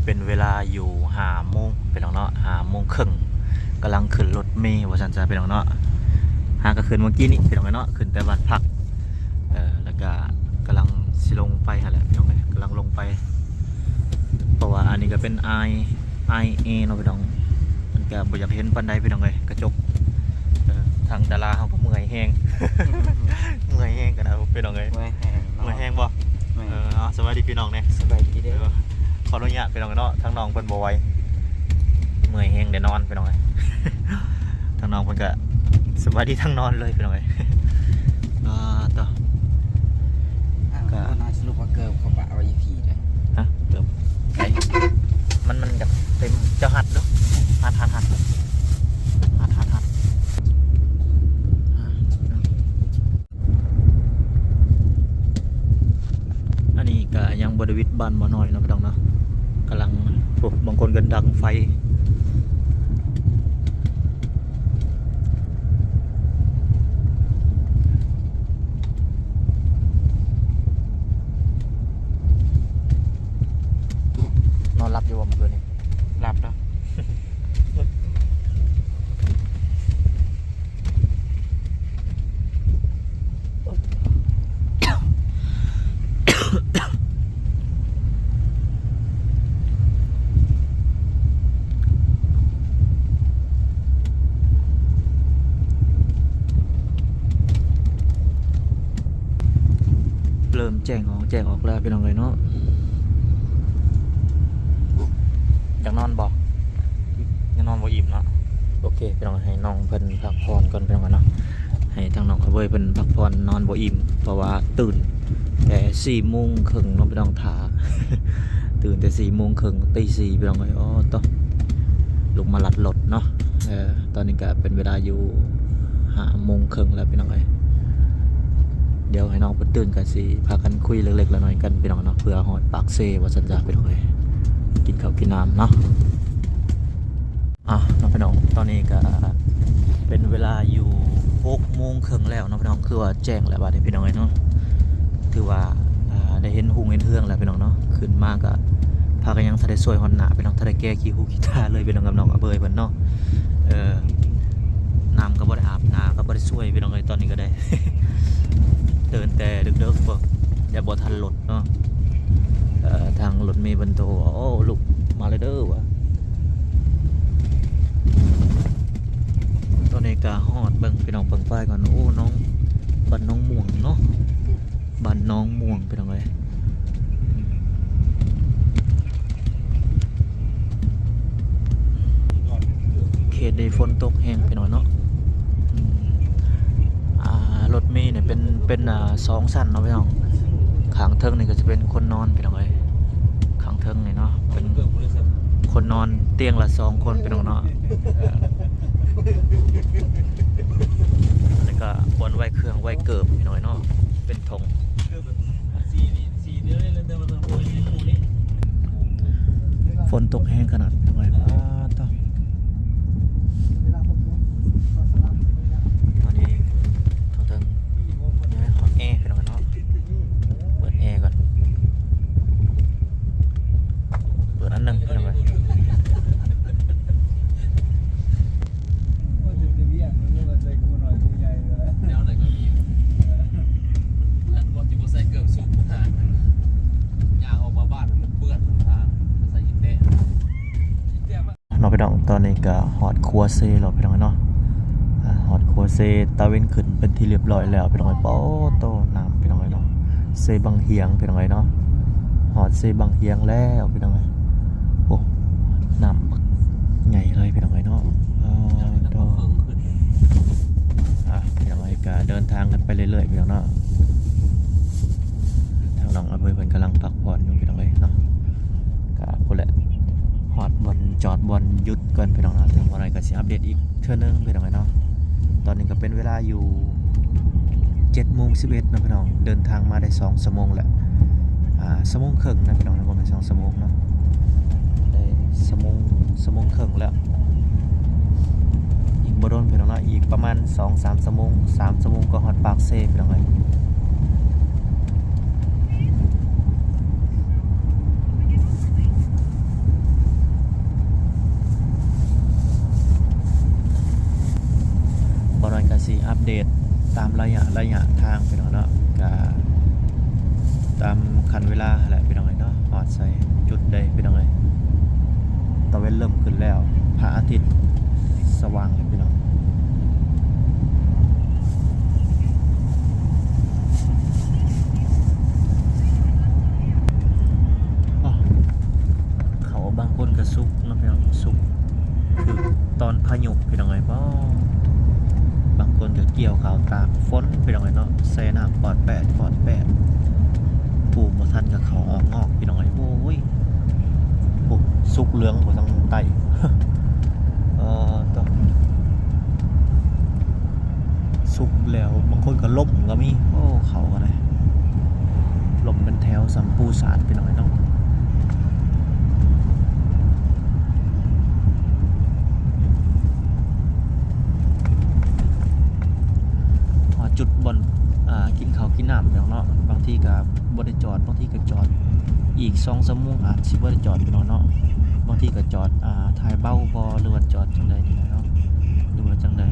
ເປັນເວລາຢູ່ຫ້າໂມງພີ່ນ້ອງເນາະ ຫ້າໂມງເຄິ່ງ ກຳລັງຂຶ້ນລົດເມວ່າຊັ້ນຊະພີ່ນ້ອງເນາະ. ຫາກໍຂຶ້ນເມື່ອກີ້ນີ້ພີ່ນ້ອງເນາະ ຂຶ້ນແຕ່ບ້ານພັກ ເອີ ແລ້ວກໍກຳລັງຊິລົງໄປຫັ້ນແຫຼະພີ່ນ້ອງເອີຍ ກຳລັງລົງໄປ ເພາະວ່າອັນນີ້ກໍເປັນອາຍ ອາຍແອເນາະພີ່ນ້ອງ ມັນກໍບໍ່ຢາກເຫັນປານໃດພີ່ນ້ອງເອີຍ ກະຈົກ. ເອີ ທາງດາລາເຮົາກໍເມື່ອຍແຮງ ເມື່ອຍແຮງກັນນະພີ່ນ້ອງເອີຍ ເມື່ອຍແຮງເນາະ ເມື່ອຍແຮງບໍ່? ແມ່ນ ເອີ ເອົາ ສະບາຍດີພີ່ນ້ອງແດ່ ສະບາຍດີເດີ ເອີ ຂໍອະນຸຍາດພີ່ນ້ອງເນາະ ທາງນ້ອງເພິ່ນບໍ່ໄຫວ ເມື່ອຍແຮງໄດ້ນອນພີ່ນ້ອງເອີຍ ທາງນ້ອງເພິ່ນກະສະບາຍດີທາງນອນເລີຍພີ່ນ້ອງເອີຍ. ອ່າ ຕໍ່ ອ້າວ ກະ ບໍ່ນາ ສະຫຼຸບວ່າເກີບເຂົາປະໄວ້ຢູ່ພີ້ເດ້ ຮະ ເກີບ ໄກ ມັນ ມັນກະເຕັມ ເຈົ້າຮັດເນາະ ຮັດ ຮັດ ຮັດ ຮັດ ຮັດ ຮັດ. ອັນນີ້ກະຍັງບໍ່ໄດ້ວິດບ້ານບໍ່ນ້ອຍເນາະພີ່ນ້ອງເນາະ ກຳລັງ ໂອ້ ບາງຄົນກໍດັງໄຟ ນອນຫຼັບຢູ່ບໍ່ມື້ຄືນນີ້? ຫຼັບເນາະ. ເລີ່ມແຈ້ງອອກ ແຈ້ງອອກແລ້ວພີ່ນ້ອງເອີຍເນາະ. ຢາກນອນບໍ່? ຍັງນອນບໍ່ອີ່ມເນາະ. ໂອເຄພີ່ນ້ອງ ໃຫ້ນ້ອງເພິ່ນພັກຜ່ອນກ່ອນພີ່ນ້ອງເນາະ ໃຫ້ທາງນ້ອງອາເວີຍເພິ່ນພັກຜ່ອນນອນບໍ່ອີ່ມ ເພາະວ່າຕື່ນແຕ່ສີ່ໂມງເຄິ່ງເນາະພີ່ນ້ອງ ຖ້າຕື່ນແຕ່ສີ່ໂມງເຄິ່ງ ຕີສີ່ພີ່ນ້ອງເອີຍ. ອໍ ໂຕ ລຸກມາລັດລົດເນາະ. ເອີ ຕອນນີ້ກະເປັນເວລາຢູ່ຫ້າໂມງເຄິ່ງແລ້ວພີ່ນ້ອງເອີຍ. ດຽວໃຫ້ນ້ອງເພິ່ນຕື່ນກະຊິພາກັນຄຸຍເລັກໆນ້ອຍໆກັນພີ່ນ້ອງເນາະ ເພື່ອຮອດປາກເຊວ່າຊັ້ນຊະພີ່ນ້ອງເອີຍ ກິນເຂົ້າກິນນ້ຳເນາະ. ອ່າ ເນາະພີ່ນ້ອງ ຕອນນີ້ກະເປັນເວລາຢູ່ຫົກໂມງເຄິ່ງແລ້ວເນາະພີ່ນ້ອງ ຄືວ່າແຈ້ງແລ້ວບາດນີ້ພີ່ນ້ອງເອີຍເນາະ. ຖືວ່າ ອ່າ ໄດ້ເຫັນຮຸ່ງເຫັນເຮືອງແລ້ວພີ່ນ້ອງເນາະ. ຂຶ້ນມາກະພາກັນຍັງທັນໄດ້ສວຍຮອດໜ້າພີ່ນ້ອງ ທັນໄດ້ແກ່ຂີ້ຫູຂີ້ຕາເລີຍພີ່ນ້ອງ ກັບນ້ອງອາເວີຍເພິ່ນເນາະ. ເອີ ນ້ຳກໍບໍ່ໄດ້ອາບ ໜ້າກໍບໍ່ໄດ້ສວຍພີ່ນ້ອງເອີຍ. ຕອນນີ້ກໍໄດ້ເດີນແຕ່ເດິກໆ ບໍ່ ຢ່າບໍ່ທັນລົດເນາະ. ເອີ ທາງລົດເມເພິ່ນໂທ ໂອ້ ລູກມາແລ້ວເດີວ່າ. ຕອນນີ້ກໍຮອດ ເບິ່ງພີ່ນ້ອງ ເບິ່ງປ້າຍກ່ອນ. ໂອ້ ນ້ອງ ບ້ານໜອງມ່ວງເນາະ ບ້ານໜອງມ່ວງພີ່ນ້ອງເອີຍ. ເຂດນີ້ຝົນຕົກແຮງພີ່ນ້ອງເນາະ. ອ່າ ລົດເມນີ້ເປັນ ເປັນ ອ່າ ສອງຊັ້ນເນາະພີ່ນ້ອງ. ຂ້າງເທິງນີ້ກໍຈະເປັນຄົນນອນພີ່ນ້ອງເອີຍ ຂ້າງເທິງນີ້ເນາະ ເປັນຄົນນອນຕຽງລະສອງຄົນພີ່ນ້ອງເນາະ. ແລ້ວກໍບ່ອນໄວ້ເຄື່ອງໄວ້ເກີບພີ່ນ້ອງເນາະ ເປັນຖົງ. ຝົນຕົກແຮງຂະໜາດ ໂອ້ຍ ປາດໂທ້. ຕອນນີ້ເທິງໆ ຍັງໃຫ້ຮອດແອພີ່ນ້ອງເນາະ. ເປີດແອກ່ອນ ເປີດອັນໜຶ່ງພີ່ນ້ອງເອີຍ. ແນວໃດກໍມີ ເປື້ອນ ບໍ່ ຊິບໍ່ໃສ່ເກີບຊຸບ ຍ່າງອອກມາບ້ານມັນເປື້ອນ ໃສ່ອີແຕະ ເນາະພີ່ນ້ອງ. ຕອນນີ້ກໍຮອດຂົວເຊແລ້ວພີ່ນ້ອງເນາະ. ອ່າ ຮອດຂົວເຊ ຕາເວັນຂຶ້ນເປັນທີ່ຮຽບຮ້ອຍແລ້ວພີ່ນ້ອງເອີຍ. ປາດໂທ້ ນ້ຳພີ່ນ້ອງເອີຍເນາະ ເຊບັ້ງຫຽງພີ່ນ້ອງເອີຍເນາະ. ຮອດເຊບັ້ງຫຽງແລ້ວພີ່ນ້ອງເອີຍ. ໂອ້ ນ້ຳບັກໃຫຍ່ເລີຍພີ່ນ້ອງເອີຍເນາະ. ປາດໂທ້ ອ່າ ພີ່ນ້ອງເອີຍ ກໍເດີນທາງກັນໄປເລື້ອຍໆ ພີ່ນ້ອງເນາະ. ທາງນ້ອງອາເວີຍເພິ່ນກຳລັງພັກຜ່ອນຢູ່ພີ່ນ້ອງເອີຍເນາະ. ກະພຸ້ນແຫຼະ ຮອດບ່ອນຈອດບ່ອນຢຸດກ່ອນພີ່ນ້ອງເນາະ. ເຖິງບ່ອນໃດກໍຊິອັບເດດອີກເທື່ອໜຶ່ງພີ່ນ້ອງເນາະ. ຕອນນີ້ກໍເປັນເວລາຢູ່ເຈັດໂມງສິບເອັດເນາະພີ່ນ້ອງ. ເດີນທາງມາໄດ້ສອງຊົ່ວໂມງແລ້ວ ອ່າ ຊົ່ວໂມງເຄິ່ງນະພີ່ນ້ອງເນາະ ບໍ່ແມ່ນສອງຊົ່ວໂມງເນາະ ໄດ້ຊົ່ວໂມງ ຊົ່ວໂມງເຄິ່ງແລ້ວ. ອີກບໍ່ດົນພີ່ນ້ອງເນາະ ອີກປະມານສອງສາມຊົ່ວໂມງ ສາມຊົ່ວໂມງກໍຮອດປາກເຊພີ່ນ້ອງເອີຍ. ດຕາມໄລຍະ ໄລຍະທາງພີ່ນ້ອງເນາະ ກະຕາມຂັ້ນເວລາຫັ້ນແຫຼະພີ່ນ້ອງເອີຍເນາະ ຮອດໃສຈຸດໃດພີ່ນ້ອງເອີຍ. ຕາເວັນເລີ່ມຂຶ້ນແລ້ວ ພະອາທິດສະຫວ່າງແລ້ວພີ່ນ້ອງ. ເຂົ້າບາງຄົນກະສຸກເນາະພີ່ນ້ອງ ສຸກ ຄືຕອນພາຍຸພີ່ນ້ອງເອີຍ ບໍ່ ບາງຄົນກະກ່ຽວເຂົ້າຕາກຝົນພີ່ນ້ອງເອີຍເນາະ ແຊ່ນ້ຳປອດແປດ ປອດແປດ ປູກບໍ່ທັນກະເຂົ້າອອກງອກພີ່ນ້ອງເອີຍ. ໂອ້ຍ ໂອ້ ສຸກເຫຼືອງບໍ່ທັນໄຕ້ ເອີ ຕ້ອງ ສຸກແລ້ວ ບາງຄົນກະລົ້ມກະມີ. ໂອ້ ເຂົ້າກະໄດ້ ລົ້ມເປັນແຖວສ່ຳປູສາດພີ່ນ້ອງເອີຍເນາະ. ຮອດຈຸດບ່ອນ ອາ ກິນເຂົ້າກິນນ້ຳພີ່ນ້ອງເນາະ ບາງທີກະບໍ່ໄດ້ຈອດ ບາງທີກະຈອດ ອີກສອງສາມໂມງອາດຊິບໍ່ໄດ້ຈອດພີ່ນ້ອງເນາະ. ບາງທີກະຈອດ ອາ ຖ່າຍເບົາບໍ່ ຫຼືວ່າຈອດຈັ່ງໃດນີ້ແຫຼະເນາະ ຫຼືວ່າຈັ່ງໃດ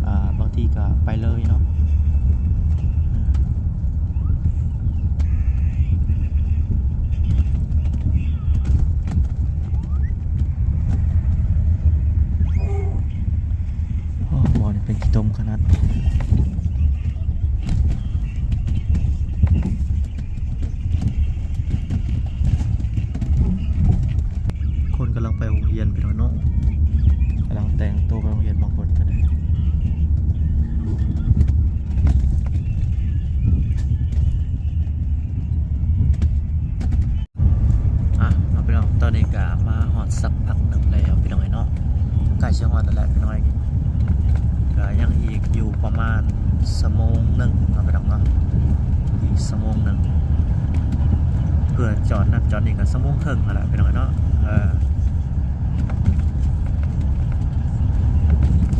ອາ ບາງທີກະໄປເລີຍເນາະ. ໂອ້ ໝໍນີ້ເປັນຂີ້ຕົມຂະໜາດ. ຄົນກຳລັງໄປໂຮງຮຽນພີ່ນ້ອງເນາະ ກຳລັງແຕ່ງໂຕໄປໂຮງຮຽນ ບາງຄົນກະໄດ້. ອ່ະ ເນາະພີ່ນ້ອງ ຕອນນີ້ກະມາຮອດສັກພັກໜຶ່ງແລ້ວພີ່ນ້ອງເອີຍເນາະ ໃກ້ຊິຮອດແລ້ວແຫຼະພີ່ນ້ອງເອີຍ ກະຍັງອີກຢູ່ປະມານຊົ່ວໂມງໜຶ່ງເນາະພີ່ນ້ອງເນາະ ອີກຊົ່ວໂມງໜຶ່ງ ເພື່ອຈອດນັ້ນຈອດນີ້ກະຊົ່ວໂມງເຄິ່ງຫັ້ນແຫຼະພີ່ນ້ອງເອີຍເນາະ. ເອີ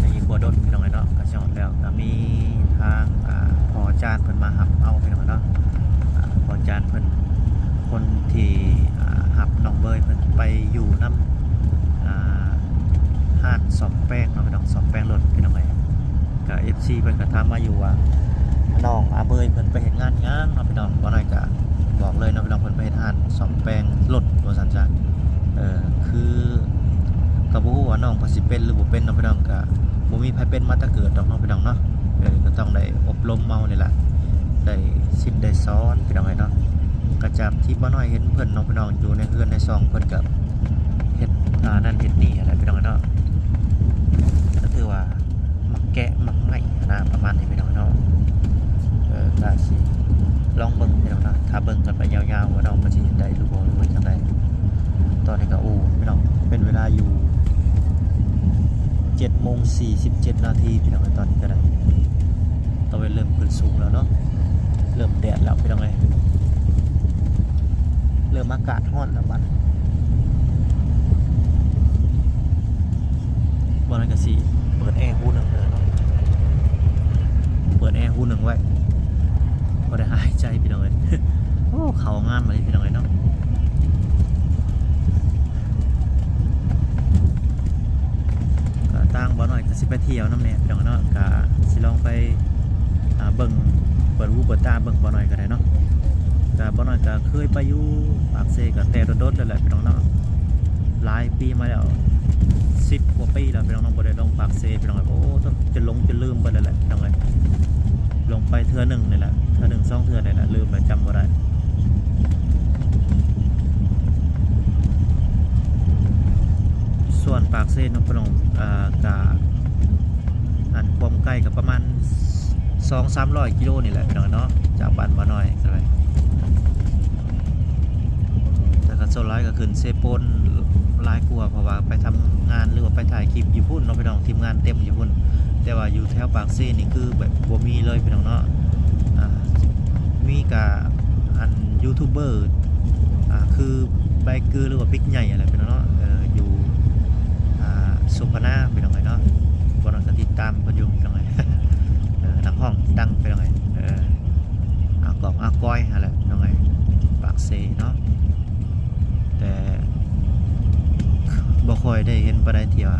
ຍັງອີກບໍ່ດົນພີ່ນ້ອງເອີຍເນາະ ກະຊິຮອດແລ້ວ ກະມີທາງ ອາ ພໍ່ອາຈານເພິ່ນມາຮັບເອົາພີ່ນ້ອງເນາະ ອາ ພໍ່ອາຈານເພິ່ນ ຄົນທີ່ ອາ ຮັບນ້ອງເບີຍເພິ່ນໄປຢູ່ນຳ ອາ ຮ້ານສ້ອມແປງເນາະພີ່ນ້ອງ ສ້ອມແປງລົດພີ່ນ້ອງເອີຍ. ກະເອັຟຊີເພິ່ນກະຖາມມາຢູ່ວ່າ ນ້ອງອາເບີຍເພິ່ນໄປເຮັດງານຫຍັງເນາະພີ່ນ້ອງ. ບໍ່ນ້ອຍກະບອກເລີຍເນາະພີ່ນ້ອງ ເພິ່ນໄປເຮັດຮ້ານສ້ອມແປງລົດວ່າຊັ້ນຊະ. ເອີ ຄືກະບໍ່ຮູ້ວ່ານ້ອງເພິ່ນຊິເປັນຫຼືບໍ່ເປັນເນາະພີ່ນ້ອງ ກະບໍ່ມີໃຜເປັນມາແຕ່ເກີດດອກເນາະພີ່ນ້ອງເນາະ. ເອີ ກະຕ້ອງໄດ້ອົບຮົມເອົານີ້ແຫຼະ ໄດ້ສິດໄດ້ສອນພີ່ນ້ອງເອີຍເນາະ. ກະຈາກທີ່ບໍ່ນ້ອຍເຫັນເພິ່ນເນາະພີ່ນ້ອງ ຢູ່ໃນເຮືອນໃນຊ່ອງເພິ່ນກະເຮັດ ອາ ນັ້ນເຮັດນີ້ຫັ້ນແຫຼະພີ່ນ້ອງເນາະ ກະຖືວ່າ ມັກແກະມັກໄມ້ຫັ້ນນະ ປະມານນີ້ພີ່ນ້ອງເນາະ. ເອີ ກະຊິລອງເບິ່ງພີ່ນ້ອງເນາະ ຖ້າເບິ່ງກັນໄປຍາວໆ ວ່ານ້ອງເພິ່ນຊິເຮັດໄດ້ຫຼືບໍ່ ຫຼືວ່າຈັ່ງໃດ. ຕອນນີ້ກະ ໂອ້ ພີ່ນ້ອງ ເປັນເວລາຢູ່ເຈັດໂມງສີ່ສິບເຈັດນາທີພີ່ນ້ອງເອີຍ. ຕອນນີ້ກະໄດ້ ຕາເວັນເລີ່ມຂຶ້ນສູງແລ້ວເນາະ ເລີ່ມແດດແລ້ວພີ່ນ້ອງເອີຍ ເລີ່ມອາກາດຮ້ອນແລ້ວບັດ ບໍ່ນັ້ນກະຊິເປີດແອຫູໜຶ່ງເດີເນາະ ເປີດແອຫູໜຶ່ງໄວ້ ພໍໄດ້ຫາຍໃຈພີ່ນ້ອງເອີຍ. ໂອ້ ເຂົ້າງາມອີ່ຫຼີພີ່ນ້ອງເອີຍເນາະ. ກະທາງບໍ່ນ້ອຍກະຊິໄປທ່ຽວນຳແດ່ພີ່ນ້ອງເນາະ ກະຊິລອງໄປ ອາ ເບິ່ງ ເປີດຫູເປີດຕາເບິ່ງບໍ່ນ້ອຍກະໄດ້ເນາະ. ກະບໍ່ນ້ອຍກະເຄີຍໄປຢູ່ປາກເຊກະແຕ່ດົນໆ ແລ້ວແຫຼະພີ່ນ້ອງເນາະ ຫຼາຍປີມາແລ້ວ ສິບກວ່າປີແລ້ວພີ່ນ້ອງເນາະ ບໍ່ໄດ້ລົງປາກເຊພີ່ນ້ອງ. ໂອ້ ຈົນຫຼົງຈົນລືມເບິດແລ້ວແຫຼະພີ່ນ້ອງເອີຍ ລົງໄປເທື່ອໜຶ່ງນີ້ແຫຼະ ເທື່ອໜຶ່ງສອງເທື່ອນີ້ແຫຼະ ລືມແລ້ວ ຈຳບໍ່ໄດ້. ສ່ວນປາກເຊເນາະພີ່ນ້ອງ ອາ ກະ ອັນຄວາມໄກກະປະມານສອງສາມຮ້ອຍກິໂລນີ້ແຫຼະພີ່ນ້ອງເນາະ ຈາກບ້ານບໍ່ນ້ອຍກະໄດ້. ແຕ່ກະສ່ວນຫຼາຍກະຂຶ້ນເຊໂປນຫຼາຍກວ່າ ເພາະວ່າໄປທຳງານ ຫຼືວ່າໄປຖ່າຍຄລິບຢູ່ພຸ້ນເນາະພີ່ນ້ອງ ທີມງານເຕັມຢູ່ພຸ້ນ. ແຕ່ວ່າຢູ່ແຖວປາກເຊນີ້ຄືແບບບໍ່ມີເລີຍພີ່ນ້ອງເນາະ ອາ ມີກະ ອັນຢູທູບເບີ ອາ ຄືໄບເກີ ຫຼືວ່າບິກໃຫຍ່ຫັ້ນແຫຼະພີ່ນ້ອງເນາະ ເອີ ຢູ່ ອາ ສົມພະນາພີ່ນ້ອງເອີຍເນາະ. ບໍ່ນ້ອຍກະຕິດຕາມເພິ່ນຢູ່ພີ່ນ້ອງເອີຍ ເອີ ນັກຮ້ອງດັງພີ່ນ້ອງເອີຍ ເອີ ອາກອງອາກອຍຫັ້ນແຫຼະພີ່ນ້ອງເອີຍ ປາກເຊເນາະ. ແຕ່ບໍ່ຄ່ອຍໄດ້ເຫັນປານໃດ ທີ່ວ່າ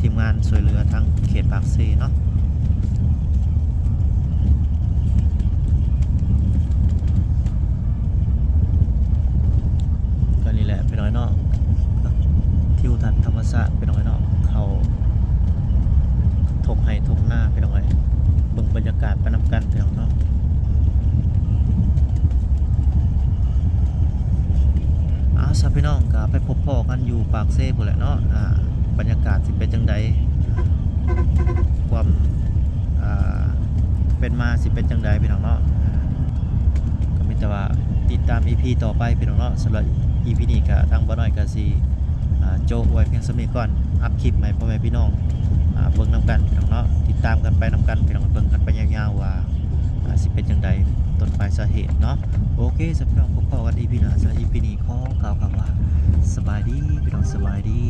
ທີມງານຊ່ວຍເຫຼືອທາງເຂດປາກເຊເນາະ. ເນາະ ທິວທັດທຳມະຊາດ ພີ່ນ້ອງເອີຍເນາະ ເຂົ້າທົ່ງໄຮ່ທົ່ງນາ ພີ່ນ້ອງເອີຍ ເບິ່ງບັນຍາກາດໄປນຳກັນ ພີ່ນ້ອງເນາະ. ເອົາຊະ ພີ່ນ້ອງ ກໍໄປພົບພໍ້ກັນຢູ່ປາກເຊພຸ້ນແຫຼະເນາະ ອ່າ ບັນຍາກາດຊິເປັນຈັ່ງໃດ ຄວາມ ອ່າ ເປັນມາຊິເປັນຈັ່ງໃດ ພີ່ນ້ອງເນາະ. ອ່າ ກໍມີແຕ່ວ່າຕິດຕາມອີພີຕໍ່ໄປ ພີ່ນ້ອງເນາະ. ສຳລັບອີພີນີ້ກໍທາງບ່າວນ້ອຍກໍຊິ ອ່າ ໂຈະໄວ້ພຽງສ່ຳນີ້ກ່ອນ ອັບຄລິບໃຫ້ພໍ່ແມ່ພີ່ນ້ອງ ອ່າ ເບິ່ງນຳກັນ ພີ່ນ້ອງເນາະ. ຕິດຕາມກັນໄປນຳກັນ ພີ່ນ້ອງ ເບິ່ງກັນໄປຍາວໆວ່າ ອ່າ ຊິເປັນຈັ່ງໃດ ຕົ້ນປາຍສາເຫດເນາະ. ໂອເຄ ສຳລັບພີ່ນ້ອງ ພົບພໍ້ກັນອີພີໜ້າ. ສຳລັບອີພີນີ້ຂໍກ່າວຄຳວ່າ ສະບາຍດີ ພີ່ນ້ອງ ສະບາຍດີ.